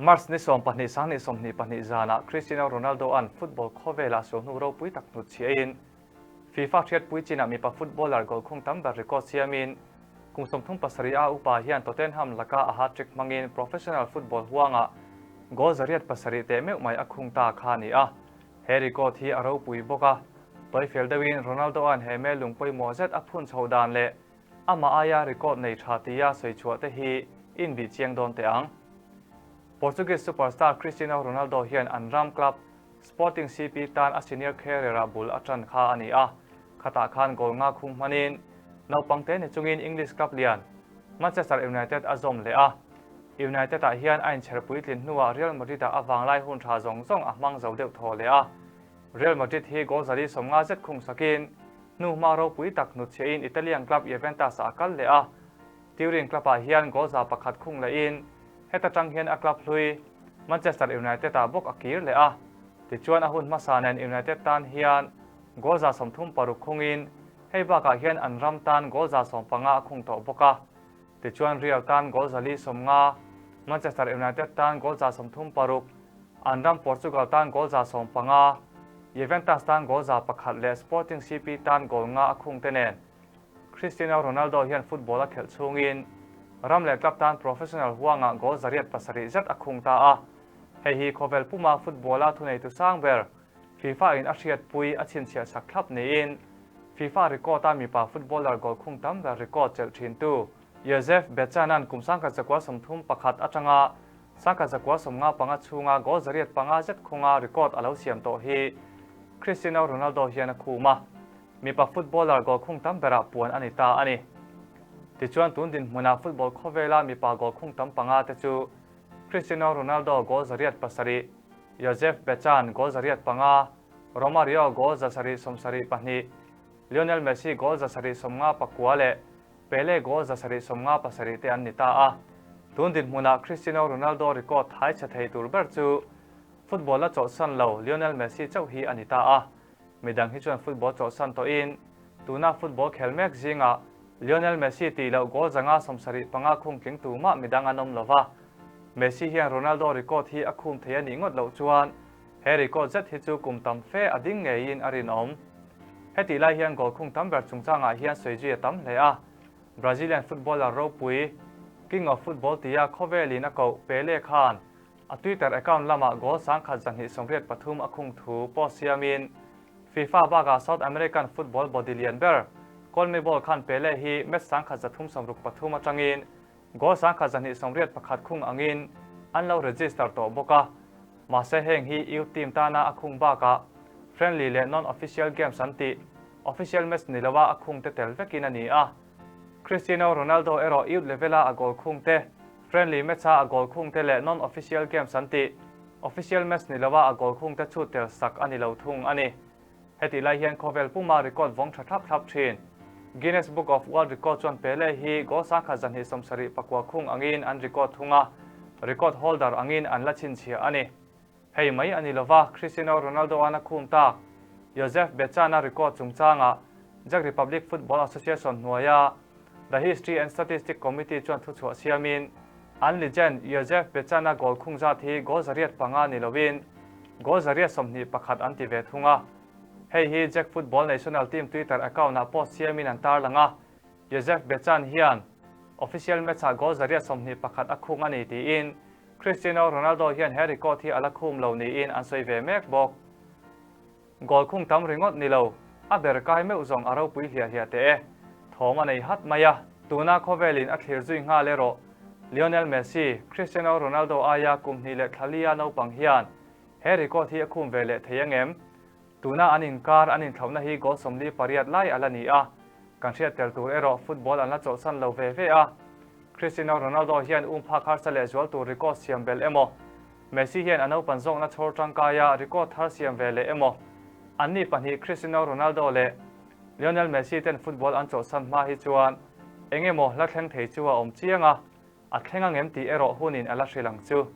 March ni 12 2022 zanah Cristiano Ronaldo-a'n football khawvelah sualhnu ropui tak hnutchhiahin FIFA hriatpui chinah mipa footballer goal khung tam ber record siamin kum 37 a upa hian Tottenham laka a hat-trick hmangin professional football huangah goal 107 teh meuh mai a khung ta kha a ni a. He record hi a ropui bawk a, tawifel deuhin Ronaldo-a'n he mel lung pawimawh zet a phun chhoh dan leh amah aia record nei tha tia sawi chhuah te hi inbih chiang dawn teh ang. Portuguese superstar Cristiano Ronaldo hian an ram club Sporting CP tan a senior career-ah bul a tan kha a ni a, khatah khan goal nga khung hmanin naupang te ni chungin English club lian Manchester United a zawm leh a. United-ah hian a inchher puitlin hnuah Real Madrid-ah a vanglai hun tha zawng zawng a hmang zo deuh thaw leh a. Real Madrid hi goal 150 zet khung sakin hnuhma ropui tak hnutchhiahin Italian club Juventus-ah a kal leh a. Turin club-ah hian goal 101 khung lehin heta tang hian a club hlui Manchester United-ah bawk a kir leh a. Tichuan a hun hmasa nen United tan hian goal 36 khungin hei bakah hian an ram tan goal 15 a khung tawh bawk a. Tichuan Real tan goal 450, Manchester United tan goal 36, an ram Portugal tan goal 15, Juventus tan goal 101 leh Sporting CP tan goal nga a khung te nen. Cristiano Ronaldo hian football a khelh chhungin ram leh club tan professional huangah goal 107 zet a khung ta a. Hei hi khawvel puma football-a thuneitu sang ber FIFA in a hriatpui a chhinchhiah sak thlap niin FIFA record-a mipa footballer goal khung tam ber record chelh thintu Josef Bican-a'n kum 1931 atanga 1995 chhunga goal 105 zet khunga record a lo siam tawh hi Cristiano Ronaldo hian a khum a, mipa footballer goal khung tam berah puan a ni ta a ni. Tichuan tun dinhmunah football khawvela mipa goal khung tam panga te chu Cristiano Ronaldo goal 107, Josef Bican goal 105, Romario goal 772, Lionel Messi goal 759 leh Pele goal 757 te an ni ta a. Tun dinhmunah Cristiano Ronaldo record thai chhe thei tur ber chu football a chawlhsan lo Lionel Messi chauh hi a ni ta a. Midang hi chuan football chawlhsan tawhin tuna football khel mek zingah Lionel Messi tih loh goal 575 khung tling tu mah midang an awm lova. Messi hian Ronaldo record hi a khum thei a nih ngawt loh chuan he record zet hi chu kum tam fe a ding ngeiin a rinawm. Hetih lai hian goal khung tam ber chungchangah hian sawi zui a tam hle a. Brazilian footballer ropui King of Football tia khawvelin a koh Pele khan a Twitter account lamah goal 1283 a khung thu post siamin FIFA bakah South American football body lian ber CONMEBOL khan Pele hi match 1363 atangin goal 1281 khung angin an lo register tawh bawk a. Mahse heng hi youth team tana a khung bakah friendly leh non-official games an tih official match ni loa a khung te tel vekin a ni a. Cristiano Ronaldo erawh youth level-a a goal khung te, friendly match-a a goal khung te leh non-official games an tih official match ni loa a goal khung te chhut tel sak a ni lo thung a ni. Hetih lai hian khawvel puma record vawng tha thlap thlap thin. Guinness Book of World Record chuan Pele hi goal 1279 khung angin an record thung a, record holder angin an la chhinchhiah a ni. Hei mai a ni lova, Cristiano Ronaldo-a'n a khum tak Josef Bican-a record chungchangah Czech Republic Football Association hnuaia The History and Statistic Committee chuan thuchhuah siamin an legend Josef Bican-a goal khung zat hi goal 105 ni loin goal 121 an ti ve thung a. Hei hi Czech Football National Team Twitter account-ah post siamin an tarlang a, Josef Bican hian official match-ah goal 121 a khung a ni tiin Cristiano Ronaldo hian he record hi a la khum lo niin an sawi ve mek bawk. Goal khung tam ringawt ni lo, a ber kai meuh zawng a ropui hliah hliah teh e. Thawm a nei hat mai a, tuna khawvelin a thlir zui nghal erawh Lionel Messi, Cristiano Ronaldo aia kum hnih leh thla lia naupang hian he record hi a khum ve leh thei angem? Tuna an inkar an inthlauhna hi goal 48 lai a la ni a, kan hriat tel tur erawh football an la chawlhsan lo ve ve a. Cristiano Ronaldo hian um phak harsa leh zual tur record siam belh emaw, Messi hian a naupan zawkna chhawr tangkaia record thar siam ve leh emaw, anni pahnih Cristiano Ronaldo leh Lionel Messi ten football an chawlhsan hma hi chuan eng emaw la thleng thei chu a awm chiang a, a thleng angem tih erawh hunin a la hrilh ang chu.